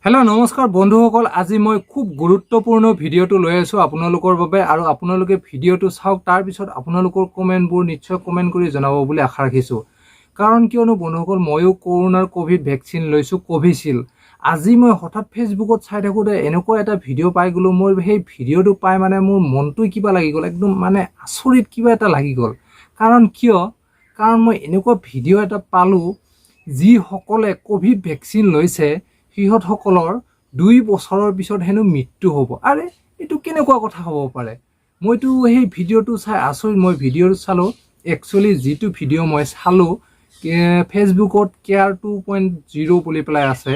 Hello', নমস্কাৰ বন্ধুসকল। আজি মই খুব গুৰুত্বপূৰ্ণ ভিডিঅ'টো লৈ আছোঁ আপোনালোকৰ বাবে আৰু আপোনালোকে ভিডিঅ'টো চাওক, তাৰপিছত আপোনালোকৰ কমেণ্টবোৰ নিশ্চয় কমেণ্ট কৰি জনাব বুলি আশা ৰাখিছোঁ। কাৰণ কিয়নো বন্ধুসকল, ময়ো কৰোণাৰ ক'ভিড ভেকচিন লৈছোঁ, কোভিচিল্ড। আজি মই হঠাৎ ফেচবুকত চাই থাকোঁতে এনেকুৱা এটা ভিডিঅ' পাই গ'লোঁ। মই সেই ভিডিঅ'টো পাই মানে মোৰ মনটো কিবা লাগি গ'ল, একদম মানে আচৰিত কিবা এটা লাগি গ'ল। কাৰণ কিয়? কাৰণ মই এনেকুৱা ভিডিঅ' এটা পালোঁ, যিসকলে ক'ভিড ভেকচিন লৈছে সিহঁতসকলৰ 2 বছৰৰ পিছত হেনো মৃত্যু হ'ব। আৰে, এইটো কেনেকুৱা কথা হ'ব পাৰে? মইতো সেই ভিডিঅ'টো চাই আচৰিত। মই ভিডিঅ'টো চালোঁ, একচুৱেলি যিটো ভিডিঅ' মই চালোঁ, ফেচবুকত কেয়াৰ 2.0 বুলি পেলাই আছে,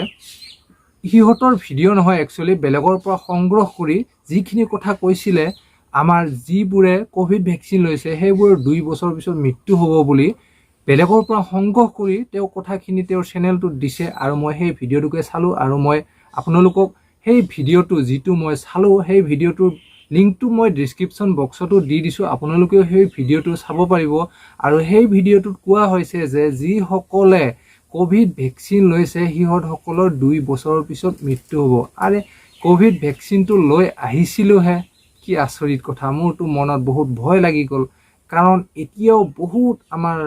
সিহঁতৰ ভিডিঅ' নহয়, একচুৱেলি বেলেগৰ পৰা সংগ্ৰহ কৰি যিখিনি কথা কৈছিলে, আমাৰ যিবোৰে ক'ভিড ভেকচিন লৈছে সেইবোৰৰ 2 বছৰৰ পিছত মৃত্যু হ'ব বুলি বেলেগৰ পৰা সংগ্ৰহ কৰি তেওঁ কথাখিনি তেওঁৰ চেনেলটোত দিছে আৰু মই সেই ভিডিঅ'টোকে চালোঁ। আৰু মই আপোনালোকক সেই ভিডিঅ'টো যিটো মই চালোঁ, সেই ভিডিঅ'টোৰ লিংকটো মই ডিছক্ৰিপশ্যন বক্সতো দি দিছোঁ, আপোনালোকেও সেই ভিডিঅ'টো চাব পাৰিব। আৰু সেই ভিডিঅ'টোত কোৱা হৈছে যে যিসকলে ক'ভিড ভেকচিন লৈছে সিহঁতসকলৰ 2 বছৰৰ পিছত মৃত্যু হ'ব। আৰে, ক'ভিড ভেকচিনটো লৈ আহিছিলোঁহে, কি আচৰিত কথা! মোৰতো মনত বহুত ভয় লাগি গ'ল। কাৰণ এতিয়াও বহুত আমাৰ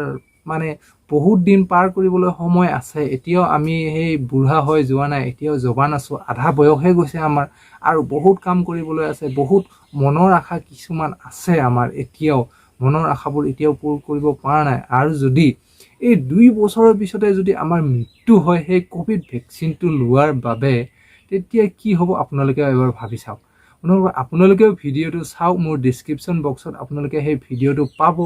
মানে বহুত দিন পাৰ কৰিবলৈ সময় আছে। এতিয়াও আমি সেই বুঢ়া হৈ যোৱা নাই, এতিয়াও জৱান আছোঁ, আধা বয়সহে গৈছে আমাৰ আৰু বহুত কাম কৰিবলৈ আছে। বহুত মনৰ আশা কিছুমান আছে আমাৰ, এতিয়াও মনৰ আশাবোৰ এতিয়াও পূৰ কৰিব পৰা নাই। আৰু যদি এই 2 বছৰৰ পিছতে যদি আমাৰ মৃত্যু হয় সেই ক'ভিড ভেকচিনটো লোৱাৰ বাবে, তেতিয়া কি হ'ব আপোনালোকে এবাৰ ভাবি চাওক। আপোনালোকেও ভিডিঅ'টো চাওক, মোৰ ডিছক্ৰিপশ্যন বক্সত আপোনালোকে সেই ভিডিঅ'টো পাব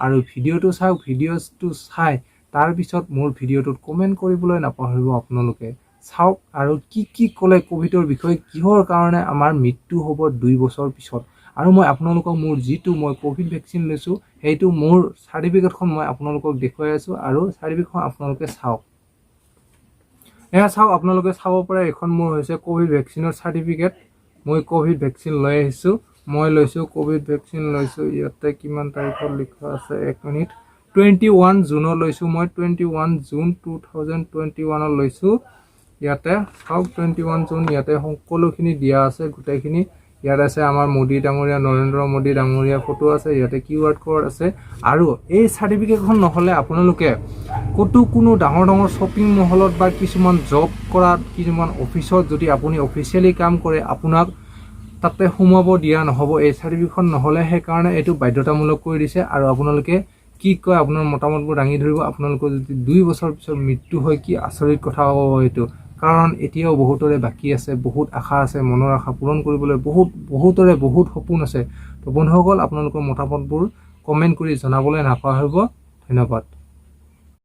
আৰু ভিডিঅ'টো চাওক। ভিডিঅ'টো চাই তাৰপিছত মোৰ ভিডিঅ'টোত কমেণ্ট কৰিবলৈ নাপাহৰিব। আপোনালোকে চাওক আৰু কি কি ক'লে ক'ভিডৰ বিষয়ে, কিহৰ কাৰণে আমাৰ মৃত্যু হ'ব 2 বছৰ পিছত। আৰু মই আপোনালোকক মোৰ যিটো মই ক'ভিড ভেকচিন লৈছোঁ, সেইটো মোৰ চাৰ্টিফিকেটখন মই আপোনালোকক দেখুৱাই আছোঁ আৰু চাৰ্টিফিকেটখন আপোনালোকে চাওক। এয়া চাওক, আপোনালোকে চাব পাৰে, এইখন মোৰ হৈছে ক'ভিড ভেকচিনৰ চাৰ্টিফিকেট। মই ক'ভিড ভেকচিন লৈ আহিছোঁ। মই লৈছোঁ, ক'ভিড ভেকচিন লৈছোঁ। ইয়াতে কিমান তাৰিখত লিখা আছে, এক মিনিট, 21 জুনত লৈছোঁ মই। 21 জুন 2021ত লৈছোঁ। ইয়াতে চাওক, 21 জুন, ইয়াতে সকলোখিনি দিয়া আছে, গোটেইখিনি ইয়াত আছে। আমাৰ মোদী ডাঙৰীয়া, নৰেন্দ্ৰ মোদী ডাঙৰীয়া ফটো আছে ইয়াতে, কিউ আৰ ক'ড আছে। আৰু এই চাৰ্টিফিকেটখন নহ'লে আপোনালোকে ক'তো কোনো ডাঙৰ ডাঙৰ শ্বপিং মহলত বা কিছুমান জব কৰাত, কিছুমান অফিচত যদি আপুনি অফিচিয়েলি কাম কৰে, আপোনাক তাতে সোমাব দিয়া নহ'ব এই চাৰ্টিফিকেটখন নহ'লে। সেইকাৰণে এইটো বাধ্যতামূলক কৰি দিছে। আৰু আপোনালোকে কি কয়, আপোনাৰ মতামতবোৰ দাঙি ধৰিব। আপোনালোকৰ যদি 2 বছৰ পিছত মৃত্যু হয়, কি আচৰিত কথা হ'ব এইটো! কাৰণ এতিয়াও বহুতৰে বাকী আছে, বহুত আশা আছে, মনৰ আশা পূৰণ কৰিবলৈ বহুত বহুতৰে বহুত সপোন আছে। তো বন্ধুসকল, আপোনালোকৰ মতামতবোৰ কমেণ্ট কৰি জনাবলৈ নাপাহৰিব। ধন্যবাদ।